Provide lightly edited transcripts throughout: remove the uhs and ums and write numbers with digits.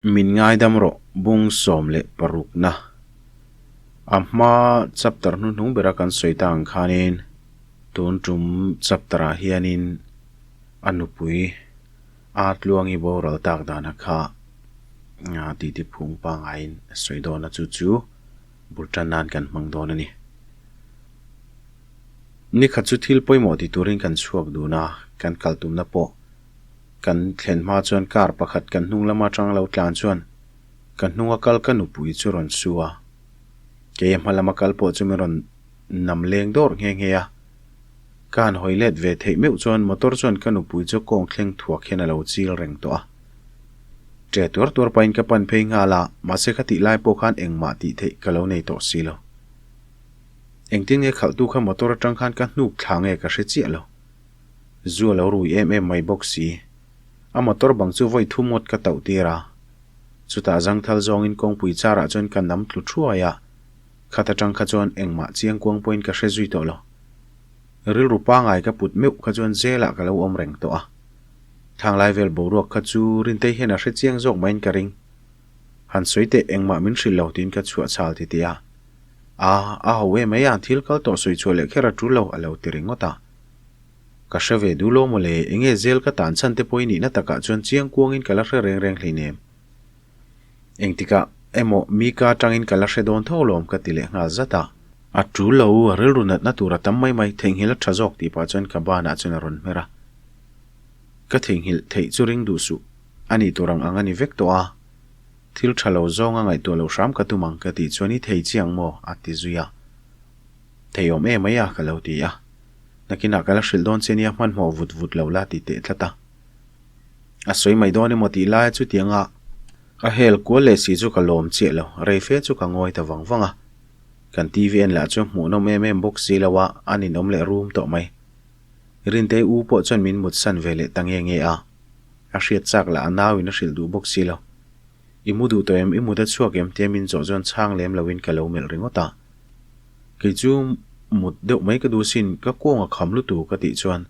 Min ngaidam rawh bung 16 na. A hma chapter hnuhnung bera kan sawi ta ang khanin tun tum chapter ah hianin a nupui a tluangi boral tak dana kha titi phung pangaiin a sawi dawn a chu chu bul tan nan kan hmang dawn a ni. Nikhat chu thil pawimawh ti turin kan chhuak dun a, kan kal tumna pawh Kan thlen hma chuan car pakhat kan hnung lama tang lo tlan chuan ka hnunga kal ka nupui chu rawn su a. Kei a hma lama kal pawh chu min rawn nam leng dawr nghe nghe a. Ka han hawi let ve theih meuh chuan motor chuan ka nupui chu kawng thleng thuak hian a lo chil reng tawh a. Ṭe tuar tuar pahin ka pan phei nghal a, mahse ka tih lai pawh khan engmah tih theih ka lo nei tawh si lo. Engtin nge khalhtu kha motor atang khan ka hnuk thla nge ka hre chiah lo. Zu a lo rui em em mai bawk si. A motor bang chu vawi thum ngawt ka tauh tir a. Chutah zangthal zawngin kawngpui charah chuan ka nam tlu thuai a. Khat atang kha chuan engmah chiang kuang pawhin ka hre zui tawh lo. Rilru pangai ka put meuh kha chuan zelah ka lo awm reng tawh a. Thanglai vel boruak kha chu Rintei hian a hre chiang zawk maiin ka ring. Han sawi teh engmah min hrilh lo tiin ka chhuah chhal ti tih a. A, a ho em mai a, thil kal tawh sawi chhuah leh kher a tul lo a lo ti ringawt a. Ka hre ve duh lo mawle, enge zel ka tan chhan te pawh i nihna takah chuan chiang kuangin ka la hre reng reng hleinem. Engtikah emaw mi ka atangin ka la hre dawn tho lawm ka ti leh nghal zat a. A tul lo, a rilru natna tur a tam mai mai, theihnghilh a tha zawk tih pah chuan ka banah chuan a rawn hmer a. Ka theihnghilh theih chu ring duh suh, a nih tur ang ang a ni vek tawh a. Thil tha lo zawnga ngaihtuah loh hram ka tum ang ka tih chuan i thei chiang maw? a ti zui a. Thei awm em mai a ka lo ti a. Nakinah ka la hrilh dawn che nia hmanhmawh vut vut lo la ti teh tlat a. A sawi mai dawn emaw tih laia chutianga a hel kual leh si chu ka lawm chiah lo, rei fe chu ka ngawi ta vang vang a. Kan TV en lah chu hmuhnawm em em bawk si lo a, a ninawm leh rum tawh mai. Rintei u pawh chuan min mutsan ve leh ta nge nge a. A hriat chak lah a nauin a hrilh duh bawk si lo. I mu duh tawh em? I mut a chhuak em? tia min zawh chuan chhang lem loin ka lo melh ringawt a. Kei chu mut deuh mai ka duh sin, ka kawng a kham lutu ka tih chuan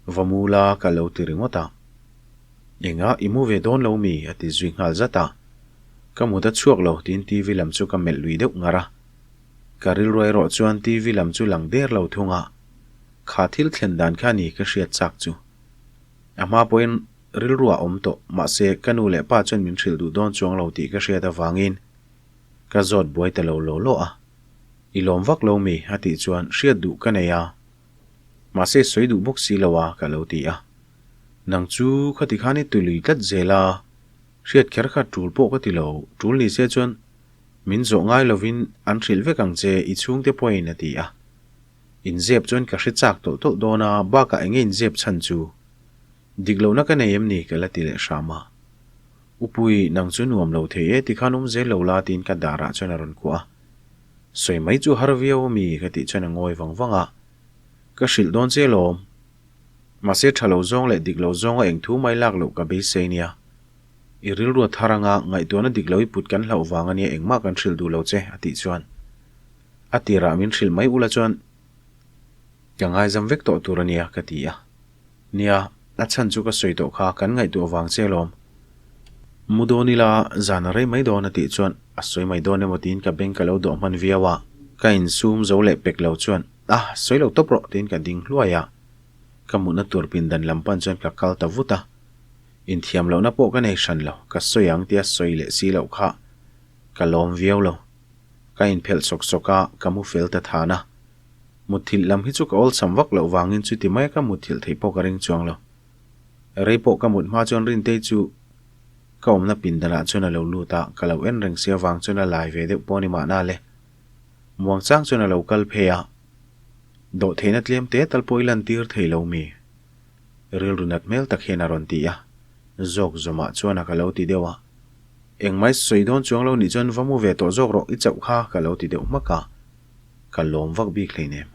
va mu la ka lo ti ringawt a. Enga i mu ve dawn lo mi? a ti zui nghal zat a. Ka mut a chhuak lo tiin TV lam chu ka melh lui deuh ngar a. Ka rilru erawh chuan TV lam chu lang der lo thung a. Kha thil thlen dan kha ni ka hriat chak chu. A hma pawhin rilru a awm tawh, mahse ka nu leh pa chuan min hrilh duh dawn chuang lo tih ka hriat avangin ka zawt buai ta lo law law a. I lawm vak lo mi? a tih chuan hriat duh ka nei a, mahse sawi duh bawk si lo a ka lo ti a. Nang chu khati khan i tului tlat zel a, hriat kher kha tul pawh ka ti lo, tul ni se chuan min zawh ngai lovin an hrilh vek ang che i chhungte pawhin a ti a. Inzep chuan ka hre chak tawlh tawlh dawn a, bakah enge inzep chhan chu? Dik lohna ka nei em ni? ka la ti leh hram a. Upui, nang chu nuam lo thei e, tikhan awm zel lo la tiin ka darah chuan a rawn kuah a. Sawi mai chu har viau a mi? ka tih chuan a ngawi vang vang a. Ka hrilh dawn che lawm. Mahse tha lo zawng leh dik lo zawnga eng thu mai lak loh ka beisei nia. I rilru a thar anga ngaihtuahna dik lo i put kan hlauh vang ania engmah kan hrilh duh lo che a tih chuan. A tirah min hrilh mai ula chuan ka ngaizam vek tawh tur a nia ka ti a. Nia, a chhan chu ka sawi tawh kha kan ngaihtuah vang che alawm. Mu dawn ila zan a rei mai dawn a tih chuan a sawi mai dawn emaw tiin ka beng ka lo dawh hman viau a. Ka insum zo leh pek lo chuan a sawi lo tawp rawh tiin ka ding hluai a. Ka mutna tur pindan lam pan chuan ka kal ta vut a. Inthiam lohna pawh ka nei hran lo, ka sawi ang tia sawi leh si loh kha ka lawm viau lo. Ka inphelh sawk sawk a, ka mu fel ta than a. Mutthilh lam hi chu ka awlsam vak loh vangin chuti maia ka mutthilh theih pawh ka ring chuang lo. Rei pawh ka mut hma chuan Rintei chu ka awmna pindanah chuan a lo lut a, ka lo en reng si avang chuan a lai ve deuh pawh a ni mahna le. Muang chang chuan a lo kal phei a, Dawhtheihna tlem te tal pawh i lantir thei lo mi? Rilru nat hmel tak hian a rawn ti a, zawk zawmah chuan a ka lo ti deuh a. Engmai sawi dawn chuang lo nih chuan va mu ve tawh zawk rawh i chauh kha ka lo ti deuh hmak a, ka lawm vak bik hleinem.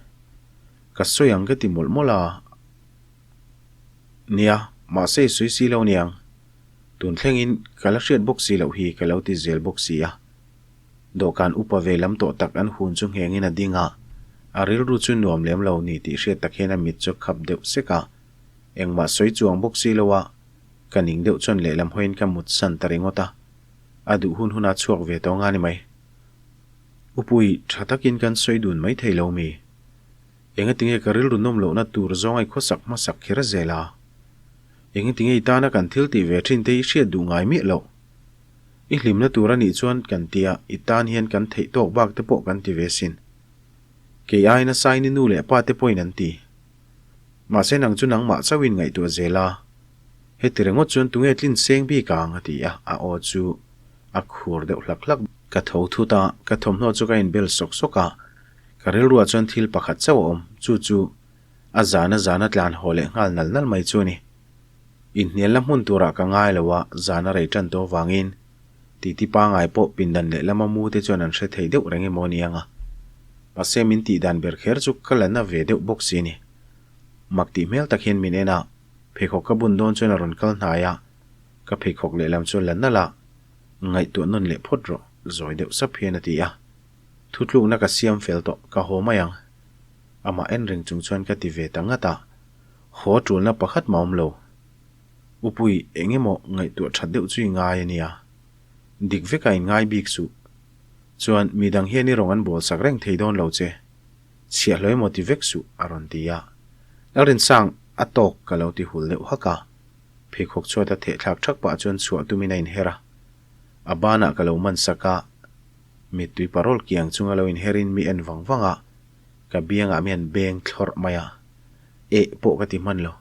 Ka sawi ang ka ti mawlh mawlh a, nia, mahse i sawi si lo niang, tun thlengin ka la hriat bawk si loh hi ka lo ti zel bawk si a. Dawhkan upa ve lam tawh tak an hun chu nghengin a ding a, a rilru chu nuam lem lo ni tih hriat tak hian a mit chu khap deuh sek a, engmah sawi chuang bawk si lo a, ka ning deuh chuan lehlam hawiin ka mut san ta ringawt a. A duh hun hunah chhuak ve tawh nga ni mai. Upui, tha takin kan sawi dun mai thei lo mi? Engatinge ka rilru nawm lohna tur zawng a i khawsak hmasak kher zel a? Engatinge i tana kan thil tih ve thin te hi hriat duh ngai miah loh? I hlimna tur a nih chuan kan tia i tan hian kan theih tawk bak te pawh kan ti ve sin. Kei aiin a sain i nu leh pa te pawhin an ti. Mahse nang chu nangmah chauhin ngaihtuah zel a. Heti ringawt chuan tunge tlin seng bik ang a ti a, a aw chu a khur deuh hlak hlak. Ka tho thut a, ka thawmhnaw chu ka inbel sawk sawk a, ka rilruah chuan thil pakhat chauh a awm, chu chu a zana zana tlan haw leh nghal nal nal mai chu a ni. Inhnialna hmun turah ka ngai lo a, zana rei tan tawh vangin titi pangai pawh pindan lehlama mu te chuan an hre thei deuh reng emaw aniang a. Mahse min tih dan ber kher chu ka la na ve deuh bawk si a ni. Mak tih hmel tak hian min en a, pheikhawk ka bun dawn chuan a rawn kal hnai a, ka pheikhawk lehlam chu a la nalh a, ngaihtuah nawn leh phawt rawh, zawi deuh sap hian a ti a. Thutlukna ka siam fel tawh, ka haw mai ang. Amah en reng chung chuan ka ti ve ta ngat a. Haw tulna pakhat mah awm lo. Upui, eng emaw ngaihtuah that deuh chu i ngai a nia. Dik vekah in ngai bik suh. Chuan, mi dang hian i rawng an bawl sak reng thei dawn lo che. Chhiahlo emaw ti vek suh, a rawn ti a. Lalrinsang, a tawk ka lo ti hul deuh hak a. Pheikhawk chhuat a thehthlak thak pah chuan chhuah tumin a inher a. A banah ka lo man sak a. Mittui parawl kiang chunga lo inherin mi en vang vang a. Ka biangah mi an beng thlawrh mai a. Eh pawh ka ti hman lo.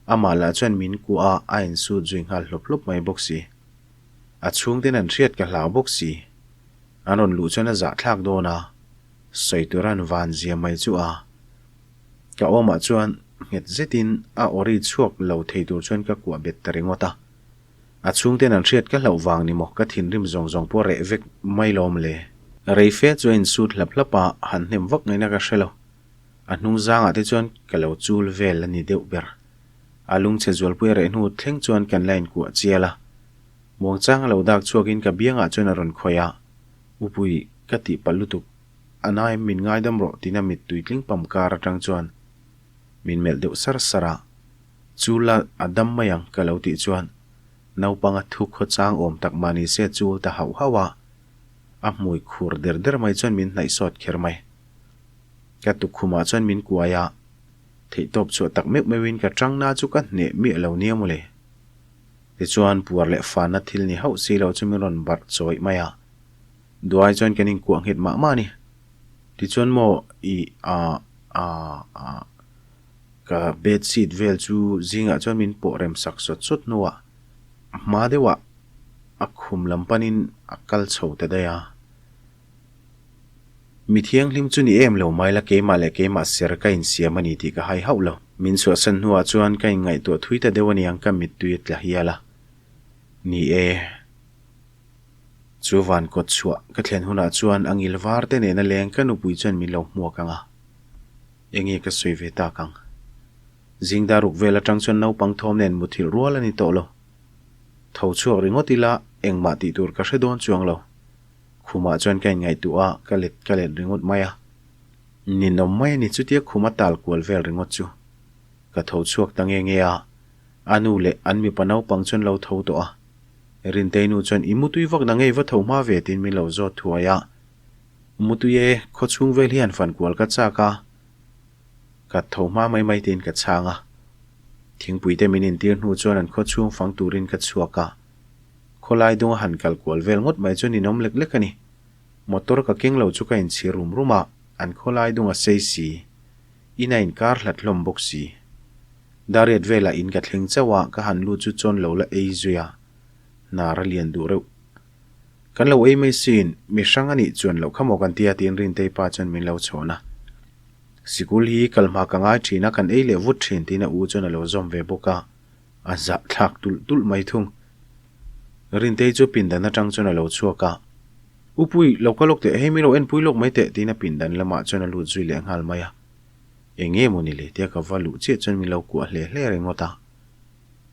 Amah lah chuan min kuah a, a insut zui nghal hlawp hlawp mai bawk si. A chhungten an hriat ka hlau bawk si. An rawn luh chuan a zahthlak dawn a, sawi tura an van zia mai chu a. Ka awmah chuan nghet zetin a awri chhuak lo thei tur chuan ka kuah bet ta ringawt a. A chhungten an hriat ka hlauh vang ni maw ka thinrim zawng zawng pawh reh vek mai lawm le. Rei fe chu a insut hlap hlap a, han hnem vak ngaihna ka hre lo. A hnung zangah te chuan ka lo chul vel a ni deuh ber. A lungchhe zualpui a reh hnu thleng chuan kan la inkuah chial a. Muangchang a lo dak chhuakin ka biangah chuan a rawn khawih a, Upui, ka tih palh lutuk. A naim min ngaidam rawh tina mittui tling pam kar atang chuan min melh deuh sar sar a. Chu la a dam mai ang ka lo tih chuan naupanga thu khawchang awm tak mah ni se chul ta hauh hauh a. A hmui khur der der mai chuan min hnaih sawt kher mai. Ka tukkhumah chuan min kuai a, theihtawp chhuah tak meuh meuhin ka tangna chu ka hneh miah lo nia mawle. Tichuan puar leh fanna thil ni hauh si lo chu min rawn barh chawih mai a, duai chuan kan inkuah nghet mah mah a ni. Tichuan maw i a a a ka bed sheet vel chu zingah chuan min pawh rem sak sawt sawt hnuah hma deuhah a khum lam panin a kal chho ta daih a. Mi thianghlim chu ni em lo mai la keimah leh keimah ser ka insiam a ni tih ka hai hauh lo. Min chhuahsan hnuah chuan ka inngaihtuah thui ta deuh aniang ka mittui a tla hial a. Ni e, chu van kawt chhuah ka thlen hunah chuan a ngil var te nena leng ka nupui chuan min lo hmuak ang a. Enge ka sawi ve tak ang. Zingdar ruk vel atang chuan naupang thawm nen muthilh rual a ni tawh lo. Tho chhuak ringawt ila engmah tih tur ka hre dawn chuang lo. Khumah chuan ka inngaihtuah a, ka let ka let ringawt mai a. Ninawm mai a ni chutia khuma tal kual vel ringawt chu. Ka tho chhuak ta nge nge a, a nu leh an mipa naupang chuan lo tho tawh a. Rintei nu chuan i mutui vak na ngei va tho hma ve tiin min lo zawt thuai a. Mutui e, khawchhung vel hian fan kual ka chak a, ka tho hma mai mai tiin ka chhang a. Thingpui te min intir hnu chuan an khawchhung fang turin ka chhuak a. Khawlai dunga han kal kual vel ngawt mai chu ninawm lek lek a ni. Motor ka keng lo chu ka inchhir rum rum a, an khawlai dunga sei si. In a inkar hlat hlawm bawk si. Dariat velah in ka thleng chauh a, ka han lut chu chawn lo la ei zui a, hnar a lian duh reuh. Kan lo ei mai sin, mi hrang a nih chuan loh kha maw kan tia tiin Rintei pa chuan min lo chhawn a. Sikul hi kal hma ka ngai thin a, kan ei leh vut thin tiin a u chuan a lo zawm ve bawk a. A zahthlak tulh tulh mai thung. Rintei chu pindan atang chuan a lo chhuak a. Upui, lo ka lawk teh, hei min lo enpui lawk mai teh tiin a pindan lamah chuan a lut zui leh nghal mai a. Eng nge maw ni le tia ka va luh chiah chuan min lo kuah hle hle ringawt a.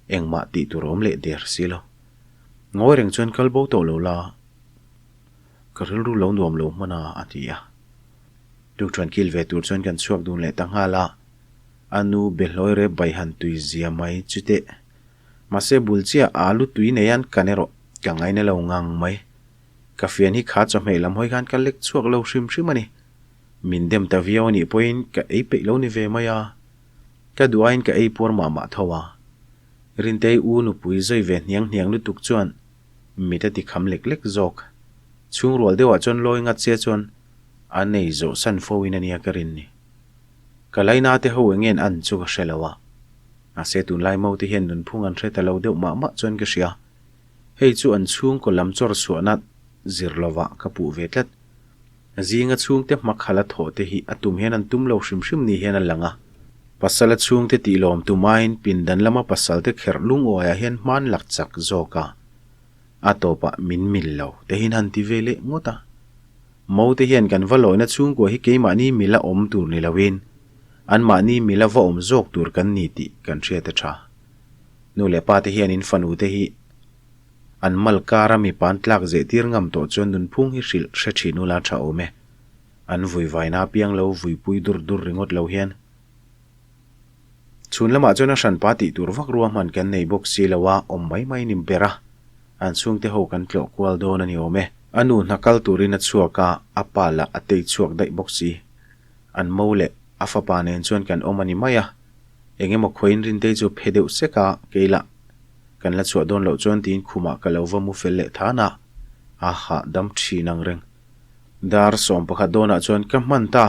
Engmah tih tur a awm leh der si lo. Ngawi reng chuan kal bo tawh lo la, ka rilru lo nuam lo hman a, a ti a. Tukṭhuan kil ve tur chuan kan chhuak dun leh ta nghal a. A nu behlawi rep bai han tui zia mai chu teh. Mahse bul chiah alu tui nei an kan erawh ka ngaina lo ngang mai. Ka fian hi kha chawhmeh lam hawi khan ka lek chhuak lo hrim hrim a ni. Min dem ta viau a nih pawhin ka ei peih lo ni ve mai a. Ka duh aiin ka ei puar mah mah tho a. Rintei u nupui zawi ve hniang hniang lutuk chuan mit a ti kham lek lek zawk. Chhungrual deuhah chuan lawi ngat che chuan a nei zawh san fo in a nia ka rin ni. Ka laina te ho eng ngen an chu ka hre lo a. Mahse tunlai mo te hian nunphung an hre ta lo deuh mah mah chuan ka hria. Hei chu an chhungkaw lam chawr chhuahna zir lovah ka puh ve tlat. Zinga chhungte hmakhala thawh te hi a tum hian an tum lo hrim hrim ni hian a lang a. Pasala chhungte tih lawm tum aiin pindan lama pasalte kherh lungawiah hian hman lak chak zawk a. A tawpah min mil lo te hian han ti ve leh ngawt a. Mo te hian kan va lawina chhungkua hi keimahni mila awm tur ni loin anmahni mila va awm zawk tur kan ni tih kan hriat a tha. Nu leh pa te hian in fanu te hi an mal kara mipa an tlak zeh tir ngam tawh chuan nunphung hi hrilh hre thin ula tha awm e. An vui vaina apiang lo vuipui dur dur ringawt lo hian chhun lamah chuan a hranpa tih tur vak ruahman kan nei bawk si lo a, awm mai mai ni ber a, an chhungte ho kan tlawh kual dawn a ni awm e. A nu hna kal turin a chhuak a, a pa lah a tei chhuak daih bawk si. An mo leh a fapa nen chuan kan awm a ni mai a. Eng emaw khawiin Rintei chu phe deuh sek a, kei lah kan la chhuah dawn loh chuan tiin khumah ka lo va mu fel leh than a, a hahdam thin ang reng. Dar 11 dawnah chuan ka hman ta,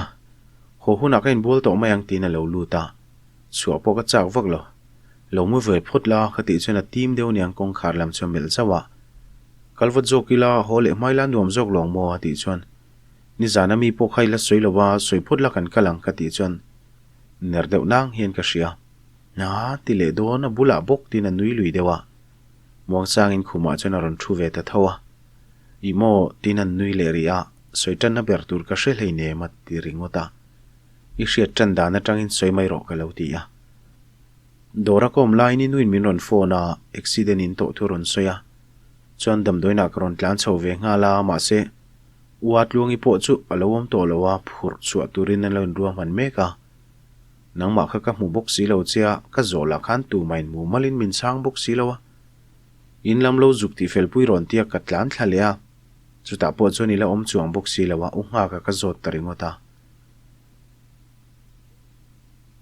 haw hunah ka inbual tawh mai ang tiin a lo lut a, chhuah pawh ka chak vak lo. Lo mu ve phawt la ka tih chuan a tim deuh aniang kawngkhar lam chu a melh zauh a. Kal vat zawk ila, haw leh hmai la nuam zawk lawng maw a tih chuan nizana mi pawh kha i la sawi lo a, sawi phawt la kan kal ang ka tih chuan Ner deuh nang hian ka hria. Hna ti leh dawn a bulah bawk tiin a nui lui deuh a. Muangchangin khumah chuan a rawn thu ve ta tho a. Ih maw tiin an nui leh rih a, sawi tanna ber tur ka hre hleinem a ti ringawt a. I hriat tan dan atangin sawi mai rawh ka lo ti a. Dawr a kawm laiin i nuin min rawn phone a, accident in tawh thu rawn sawi a. Chuan damdawiinah ka rawn tlan chho ve nghal a, mahse Ua Tluangi pawh chu a lo awm tawh lo a, phurh chhuah turin an lo inruahman mek a. Nangmah kha ka hmu bawk si lo che a, ka zawh lah khan tumah in hmu malin min chhang bawk si lo a. In lam lo zuk tih felpui rawn tia ka tlan thla leh a, chutah pawh chuan i la awm chuang bawk si lo a, u nghaka ka zawt ta ringawt a.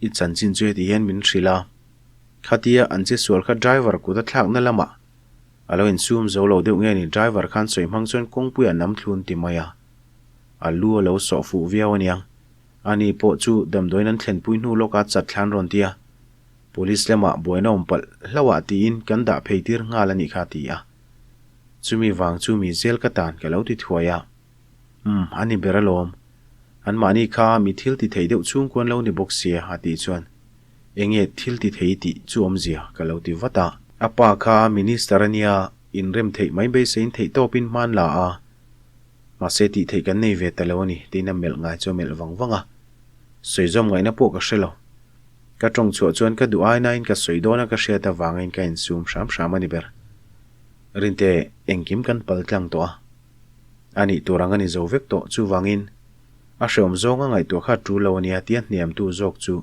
I chanchin chu heti hian min hrilh a, khatia an che sual kha driver kut a thlakna lamah A lo insum zo lo deuh nge ni driver khan sawi hmang chuan kawngpuiah nam thlun ti mai a. A lu a lo sawh fuh viau aniang. Ani pawh chu damdawiin an thlenpui hnu lawka chat thlan rawn ti a. Police lamah buaina awm palh hlauhah tiin kan dah phei tir nghal a nih kha a ti a. Chumi vang chu mi zel ka tan ka lo ti thuai a. Umm, a ni ber alawm. Anmahni kha mi thil ti thei deuh chhungkuan lo ni bawk sia a tih chuan Enge thil ti thei tih chu awmzia ka lo ti vat a. A pa kha minister a nia, inrem theih mai beiseiin theih tawpin hman la a. Mahse tih theih kan nei ve ta lo a ni, tiin a melh ngai chu a melh vang vang a. Sawi zawm ngaihna pawh ka hre lo. Ka tawng chhuah chuan ka duh ainain ka sawi dawn a ka hriat avangin ka insum hram hram a ni ber. Rinte, engkim kan pal tlang tawh a. A nih tur ang a ni zo vek tawh, chuvangin a hreawm zawnga ngaihtuah kha a tul lo a nia tia hniamtu zawk chu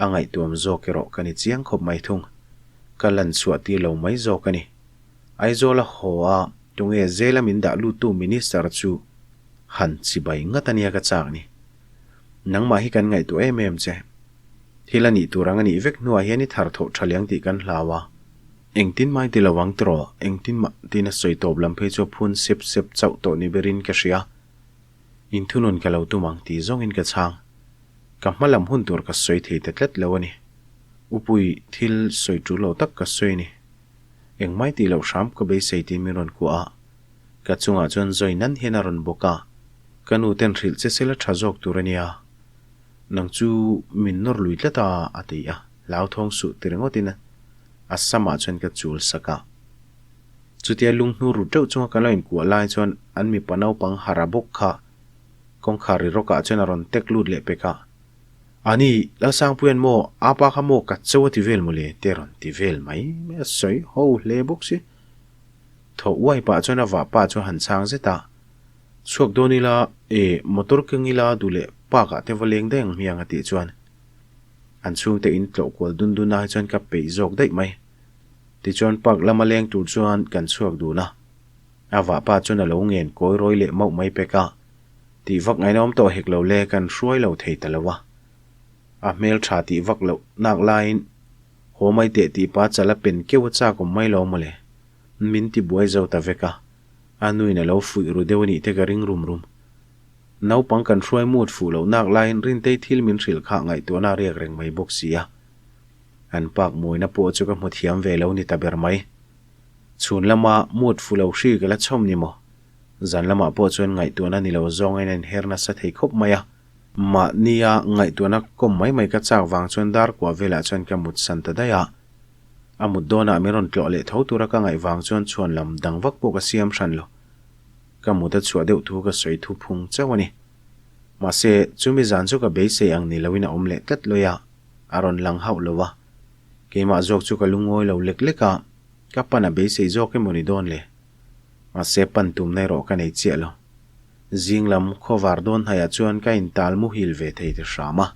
A ngaihtuam zawk erawh ka ni chiang khawp mai thung. Ka lan chhuah tir lo mai zawk a ni. Aizawl a haw a, tunge zela min dah luttu Minister chu han chibai ngat a nia ka chak ni. Nangmah hi kan ngaihtuah em em che. Thil a nih tur ang a nih vek hnuah hian i thar thawh tha liang tih kan hlau a. Engtin mai ti lo ang tiraw, engtin mah tiin a sawi tawp lam phei chu a phun sep sep chauh tawh ni berin ka hria. Inthunun ka lo tum ang tih zawngin ka chhang. Ka hma lam hun tur ka sawi thei ta tlat lo a ni. Upui, thil sawi tul lo tak ka sawi a ni. Engmai tih loh hram ka beisei tiin min rawn kuah a. Ka chungah chuan zawi nan hian a rawn bawk a. Ka nu ten hrilh che sela tha zawk tur a nia. Nang chu min nawr lui tlat a, a ti a. Hlauthawng suh ti ringawtin a samah chuan ka chul sak a. Chutia lunghnu ru teuh chunga kan lo inkuah lai chuan an mipa naupang hara bawk kha kawngkhar ri rawkah chuan a rawn tek lut leh pek a. Ani, Lalsangpuia'n maw, apa kha maw ka cho a ti vel mawle te rawn ti vel mai mai a sawi ho hle bawk si. Thaw uai pah chuan a vahpa chu a han chhang zet a. Chhuak dawn ila, e, motor keng ila duh leh park ah te va leng daih ang hmiang a tih chuan an chhungte in tlawh kual dun dun ai chuan ka peih zawk daih mai. Tichuan park lama leng tur chuan kan chhuak dun a. A vahpa chuan a lo ngen kawi rawi leh mauh mai pek a, tih vak ngaina awm tawh hek lo le kan hruai lo thei ta lo a. A hmel tha tih vak loh nak laiin haw mai teh tih pa chal a pen keuh a chak awm mai lo mawle. Min ti buai zo ta vek a, a nuin a lo fuih ru deuh a nih te ka ring rum rum. Naupang kan hruai mut fuh loh nak laiin Rintei thil min hrilh kha ngaihtuahna a riak reng mai bawk si a. An pak mawina pawh chu ka hmu thiam ve lo ni ta ber mai. Chhun lama mut fuh lo hri ka la chhawm ni maw? Zan lamah pawh chuan ngaihtuahna ni lo zawngin a inher nasa thei khawp mai a. Mahnia ngaihtuahna kawm mai mai ka chak vang chuan dar kuah velah chuan ka mut san ta daih a. A mut dawnah min rawn tlawh leh tho tura ka ngaih vang chuan chhuan lam dang vak pawh ka siam hran lo. Ka mut a chhuah deuh thu ka sawi thu phung chauh a ni. Mahse, chumi zan chu ka beisei ang ni loin a awm leh tlat lawi a, a rawn lang hauh lo a. Keimah zawk chu ka lungawi lo lek lek a, ka pan a beisei zawk emaw ni dawn le? Mahse, pan tumna erawh ka nei chiah lo. Zing lam khawvar dawn hnaiah chuan ka intal muhil ve thei ta hram a.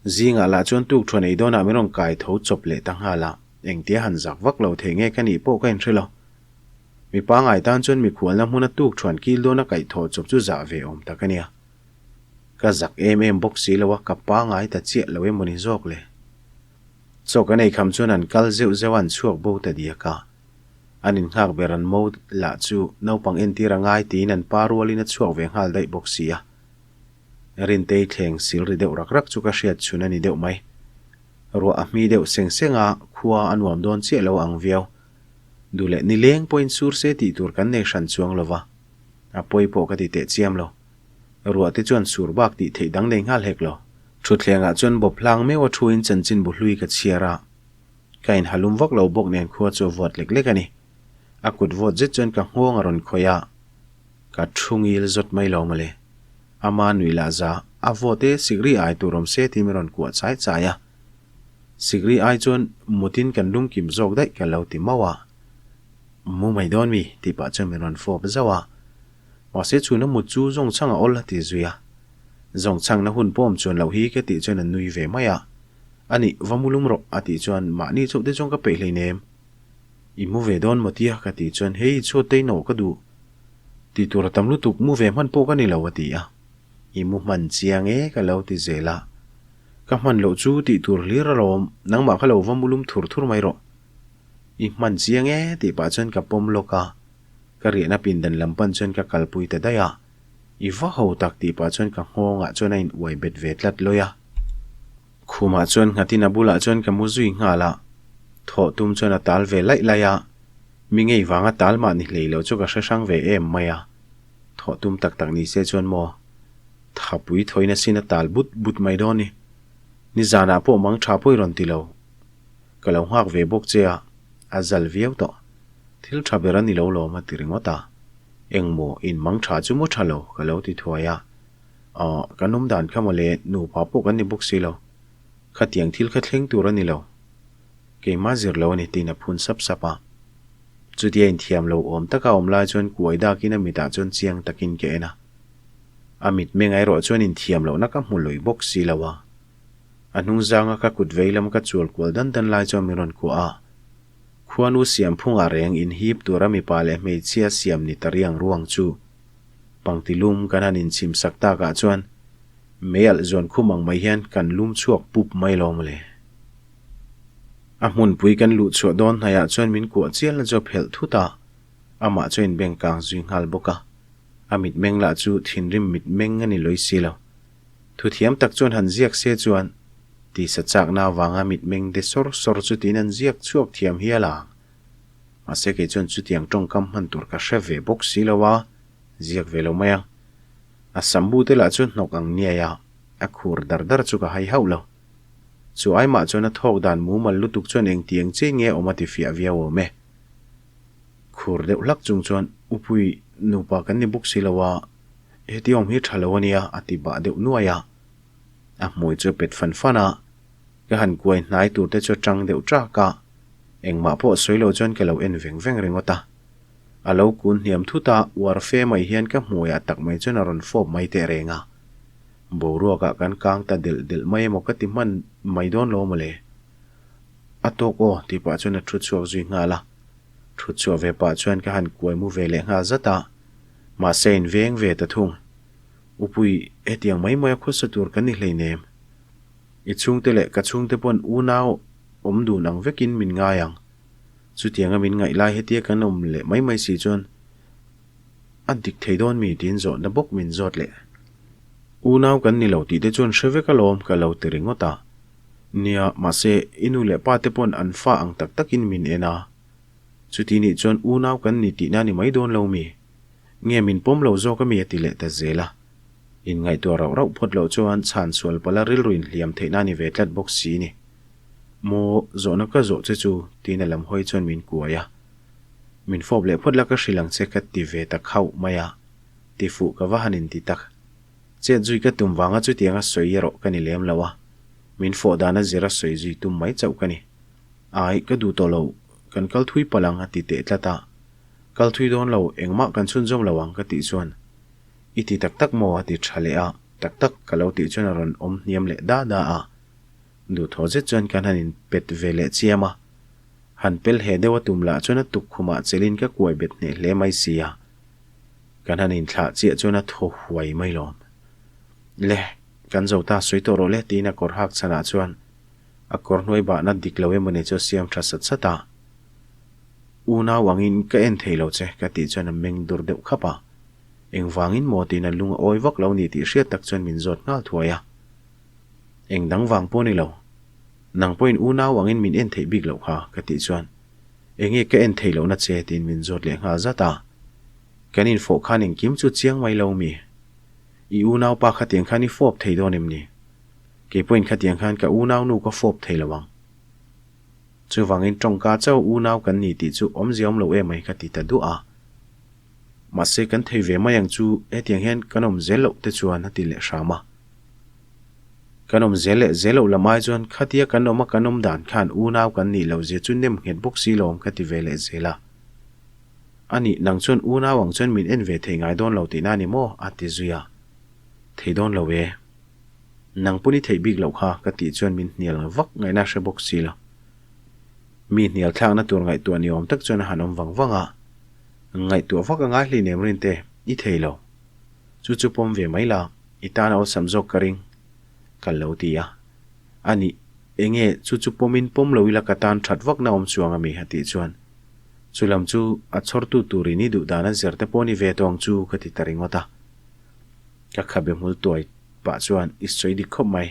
Zingah lah chuan tukṭhuan ei dawnah min rawn kai tho chawp leh ta nghal a, engtia han zak vak lo thei nge ka nih pawh ka inhre lo. Mi pangai tan chuan mikhualna hmuna tukṭhuan kil dawna kaih thawh chawp chu zah ve awm tak a nia. Ka zak em em bawk si lo a, ka pangai ta chiah lo emaw ni zawk le. Chaw kan ei kham chuan an kal zeuh zeuh a an chhuak bo ta diak a. An innghak ber an mo lah chu naupang entir a ngai tiin an pa rualin a chhuak ve nghal daih bawk si a. Rintei thleng sil ri deuh rak rak chu ka hriat chhun a ni deuh mai. Ruah a hmi deuh seng seng a, khua a nuam dawn chiah lo ang viau. Duh leh nileng pawhin sur se tih tur kan nei hran chuang lo va, a pawi pawh ka ti teh chiam lo. Ruah te chuan sur bak tih theih dang nei nghal hek lo. Thutthlengah chuan bawp hlang meuh a thuin chanchin bu hlui ka chhiar a, ka inhalum vak lo bawk nen khua chu a vawt lek lek a ni. A kut vawt zet chuan ka nghawng a rawn khawih a, ka thu ngil zawt mai lo mawle. Ama nuih lah za, a vawt e sikri ai tur awm se tih min rawn kuah chai chai a. Sikri ai chuan mutin kan lum kim zawk daih ka lo ti mauh a. Mu mai dawn mi? tih pah chuan min rawn fawp zauh a. Mahse chhuna mut chu zawng chhang a awl a ti zui a. Zawng chhangna hun pawm chuan loh hi ka tih chuan a nui ve mai a. A nih, va mu lum rawh a tih chuan mahni chauh te chuan ka peih hleinem. I mu ve dawn maw tia ka tih chuan hei chhuat te inawh ka duh. Tih tur a tam lutuk mu ve hman pawh ka ni lo a ti a. I mu hman chiang e ka lo ti zel a. Ka hman loh chu tih tur hlir alawm, nangmah kha lo va mu lum thur thur mai rawh. I hman chiang e tih pah chuan ka pawm lawk a, ka riahna pindan lam pan chuan ka kalpui ta daih a. I va ho tak tih pah chuan ka nghawngah chuan a in uai bet ve tlat lawi a. Khumah chuan nghatin a bulah chuan ka mu zui nghal a, thawh tum chuan a tal ve laih laih a, mi ngei vanga tal mah ni hlei lo chu ka hre hrang ve em mai a. Thawh tum tak tak ni se chuan maw? Thapui thawin asin a tal but but mai dawn ni. Nizanah pawh mang tha pawh i rawn ti lo. Ka lo nghak ve bawk che a, a zal viau tawh. Thil tha ber a ni lo lawm a ti ringawt a. Engmaw in mang tha chu maw tha lo ka lo ti thuai a. Aw, kan awm dan kha mawle nupa pawh kan ni bawk si lo. Khatiang thil kha thleng tur a ni lo. Keimah zir lo a ni tiin a phun sap sap a. Chutia inthiam lo awm taka awm lai chuan kuai dakin a mitah chuan chiang takin ka en a. A mitmeng erawh chuan inthiam lohna ka hmu lui bawk si lo a. A hnung zanga ka kut vei lam ka chual kual dan dan lai chuan min rawn kuah a. Khuanu siam phungah reng inhip tura mipa leh hmeichhia siam ni ta riang ruang chu pangti lum kan han inchhim sak takah chuan mei alh zuan khum ang mai hian kan lum chhuak pup mai lo mawle. A hmunpui kan luh chhuah dawn hnaiah chuan min kuah chialna chu a phelh thut a, amah chu a inbengkang zui nghal bawk a. A mitmeng lah chu thinrim mitmeng a ni lawi si lo. Thuthiam tak chuan han ziak se chuan tisa chakna avanga mitmeng de sawr sawr chu tiin an ziak chhuak thiam hial ang. Mahse kei chuan chutiang tawngkam hman tur ka hre ve bawk si lo a, ziak ve lo mai ang. A sambu te lah chu hnawk ang niai a, a khur dar dar chu ka hai hauh lo. Chu aimah chuan a thawk dan mumal lutuk chuan engtiang chiah nge awm a ti fiah viau awm e. Khur deuh hlak chung chuan Upui nupa kan ni bawk si lo a, heti awm hi tha lo a nia a ti bah deuh nuai a. A hmui chu a pet fan fan a, ka han kuai hnai tur te chu a tang deuh ṭak a, engmah pawh sawi lo chuan ka lo en veng veng ringawt a. A lo kun hniam thut a, uar fe mai hian ka hmuiah tak mai chuan a rawn fawp mai teh reng a. Boruakah kan kang ta delh delh mai emaw ka ti hman mai dawn lo mawle. A tawk aw tih pah chuan a thu chhuak zui nghal a. Thut chhuah ve pah chuan ka han kuai mu ve leh nghal zat a, mahse a inveng ve ta thung. Upui, hetiang mai maia khawsa tur kan ni hleinem. I chhungte leh ka chhungte pawn unau awm dun ang vekin min ngai ang. Chutianga min ngaih lai hetia kan awm leh mai mai si chuan a dik thei dawn mi tiin zawhna bawk min zawt leh. Unau kan ni lo tih te chuan hre vek alawm ka lo ti ringawt a. Nia, mahse i nu leh pa te pawn an fa ang tak takin min en a. Chuti nih chuan unau kan ni tihna ni mai dawn lo mi? Nge min pawm lo zawk a mi a ti leh ta zel a. Inngaihtuah rauh rauh phawt loh chuan chhan sual pala rilru inhliam theihna a ni ve tlat bawk si ni. Maw, zawhna ka zawh che chu, tiin a lam hawi chuan min kuai a. Min fawp leh phawt la ka hrilh ang che ka ti ve ta khauh mai a, ti fuh ka va han inti tak. Chet zui ka tum vanga chutianga sawi erawh ka ni lem lo a, min fawh dana zira sawi zui tum mai chauh ka ni. Ai, ka duh tawh lo, kan kal thui palh ang a ti teh tlat a. Kal thui dawn lo, engmah kan chhunzawm lo ang ka tih chuan I ti tak tak maw a ti tha leh a, tak tak ka lo tih chuan a rawn awm hniam leh da da a. Duhthaw zet chuan kan han inpet ve leh chiam a. Han pel he deuh a tum lah chuan a tukkhumah chelin ka kuai bet hneh hle mai si a. Kan han inthlah chiah chuan a thaw huai mai lawm. Le, kan zo ta sawi tawh rawh le tiin a kawr hak chhanah chuan a kawr hnuai bahna dik lo emawni chu a siam tha sat sat a. Unau angin ka en thei lo che ka tih chuan a meng dur deuh khap a. Engvangin maw tiin a lung a awi vak lo ni tih hriat tak chuan min zawt nghal thuai a. Eng dang vang pawh ni lo. Nang pawhin unau angin min en theih bik loh kha, ka tih chuan enge ka en theih lohna che tiin min zawt leh nghal zat a. Kan infawh khan engkim chu chiang mai lo mi? I unaupa khatiang khan i fawp thei dawn em ni? Kei pawhin khatiang khan ka unaunu ka fawp thei lo ang. Chuvangin tawngka chauh unau kan ni tih chu awmzia awm lo emai ka ti ta duah a. Mahse kan thei ve mai ang chu hetiang hian kan awm zel loh te chuan a ti leh hram a. Kan awm zel leh zel loh lam ai chuan khatia kan awm a kan awm dan khan unau kan nih loh zia chu nem nghet bawk si lo ka ti ve leh zel a. A nih nang chuan unau ang chuan min en ve thei ngai dawn lo tihna a ni maw? a ti zui a. Thei dawn lo e. Nang pawn i theih bik loh kha ka tih chuan min hnial vak ngaihna hre bawk si lo. Mi hnial thlakna tur ngaihtuah ni awm tak chuan a han awm vang vang a. Ngaihtuah vak a ngai hleinem Rinte, i thei lo. Chu chu pawm ve mai la, i tan a awlsam zawk ka ring. Ka lo ti a. A nih, enge chu chu pawmin pawm lo ila ka tan that vakna awm chuang ami a tih chuan chu lam chu a chhawrtu turin i duh dan a zir te pawh ni ve tawh ang chu ka ti ta ringawt a. Ka khabe hmul tuai pah chuan i sawi dik khawp mai.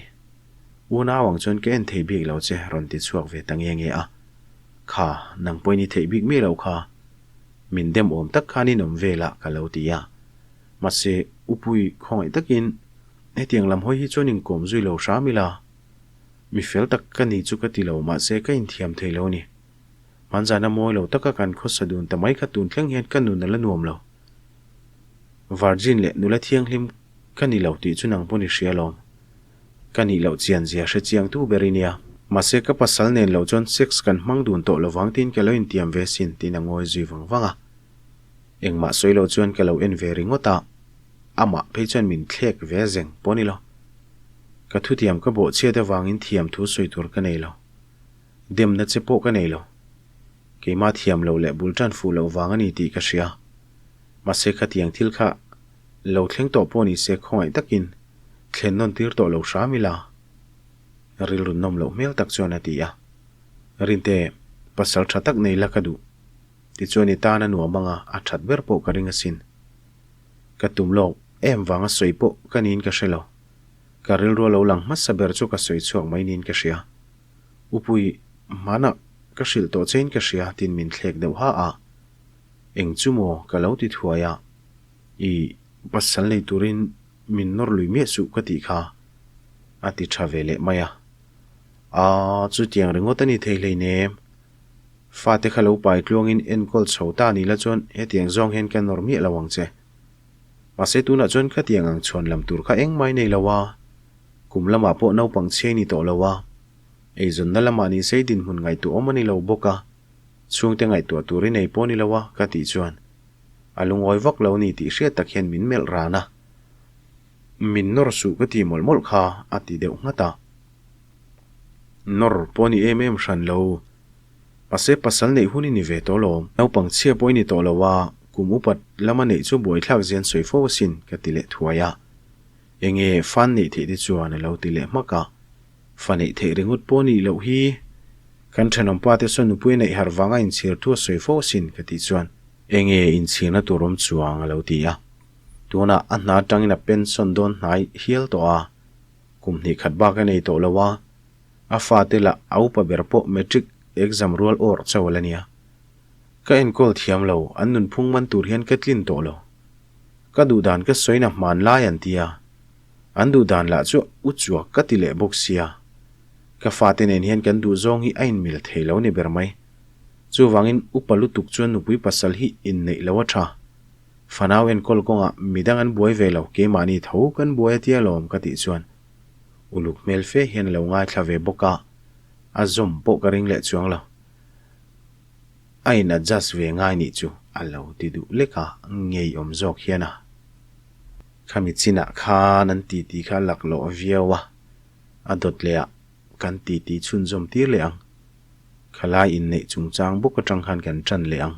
Unau ang chuan ka en thei bik lo che rawn ti chhuak ve ta nge nge a. Kha, nang pawhin i theih bik miah lo kha. Min dem awm tak khan in awm vel a ka lo ti a. Mahse, Upui khawngaih takin hetiang lam hawi hi chuan inkawm zui lo hram ila. Mi fel tak ka ni chu ka ti lo mahse ka inthiam thei lo a ni. Hmanzana mawi lo taka kan khawsa dun ta mai kha tun thleng hian ka nun a la nuam lo. Virgin leh nula thianghlim ka ni lo tih chu nang pawn i hria alawm. Ka nih loh chian zia hre chiang tu ber i nia. Mahse ka pasal nen loh chuan sex kan hmang dun tawh lovang tiin ka lo intiam ve sin tiin a ngawi zui vang vang a. Engmah sawi loh chuan ka lo en ve ringawt a, amah phei chuan min thlek ve zeng pawh ni lo. Ka thutiam ka bawhchhiat avangin thiam thu sawi tur ka nei lo. Demna che pawh ka nei lo. Keimah thiam loh leh bul tan fuh loh vang a ni tih ka hria. Mahse khatiang thil kha lo thleng tawh pawh ni se khawngaih takin thlen nawn tir tawh lo hram ila. Rilru nawm loh hmel tak chuan a ti a. Rinte, pasal tha tak nei la ka duh. Tichuan i tan a nuam anga a that ber pawh ka ring asin. Ka tum lawk em vanga sawi pawh ka niin ka hre lo. Ka rilru a lo lang hmasa ber chu ka sawi chhuak mai niin ka hria. Upui, hmanah ka hrilh tawh chein ka hria tiin min thlek deuh ha a. Eng chu maw ka lo ti thuai a. I pasal nei turin min nawr lui miah suh ka tih kha a ti tha ve leh mai a. Aa, chutiang ringawt a ni thei hleinem. Fate kha lo pai tluangin enkawl chho ta ni la chuan hetiang zawng hian ka nawr miah lo ang che. Mahse tunah chuan khatiang ang chhuan lam tur kha engmah i nei lo a, kum lamah pawh naupang chhiai ni tawh lo a, eizawnna lamah ni sei dinhmun ngaihtuah awm a ni lo bawk a, chhungte ngaihtuah tur i nei pawh ni lo a ka tih chuan a lungawi vak lo ni tih hriat tak hian min melh ran a. Min nawr suh ka ti mawlh mawlh kha a ti deuh nghat a. Nawr pawh ni em em hran lo. Mahse pasal neih hun i ni ve tawh lo. Naupang chhia pawh i ni tawh lo a, kum upat lama neih chu buaithlak zian sawi fo asin ka ti leh thuai a. Enge fan neih theih te chuan a lo ti leh hmak a. Fa neih theih ringawt pawh nih loh hi kan thenawm pa te chuan nupui a neih harh vanga inchhir thu a sawi fo asin ka tih chuan enge inchhirna tur awm chuang a lo ti a. Tunah a hna atangin a pension dawn hnai hial tawh a, kum hnih khat bak a nei tawh lo a, a fate lah a upa ber pawh matric exam rual awrh chauh a la nia. Ka enkawl thiam lo, an nunphung man tur hian ka tlin tawh lo. Ka duhdan ka sawina hmanlai an ti a. An duh dan lah chu u chuak ka ti leh bawk sia. Ka fate nen hian kan duh zawng hi a inmil thei lo ni ber mai. Chuvangin upa lutuk chuan nupui pasal hi inneih lo a tha. Fanau enkawl kawngah midang an buai ve lo keimahni tho kan buai a tia lawm ka tih chuan uluk hmel fe hian a lo ngaithla ve bawk a, a zawm pawh ka ring leh chuang lo. A in adjust ve ngai nih chu a lo ti duh lek a, ngeiawm zawk hian a. Khami chinah khan an titi kha a laklawh viau a, a dawt leh ah kan titi chhunzawm tir leh ang. Khalai inneih chungchang bawk atang khan kan tan leh ang.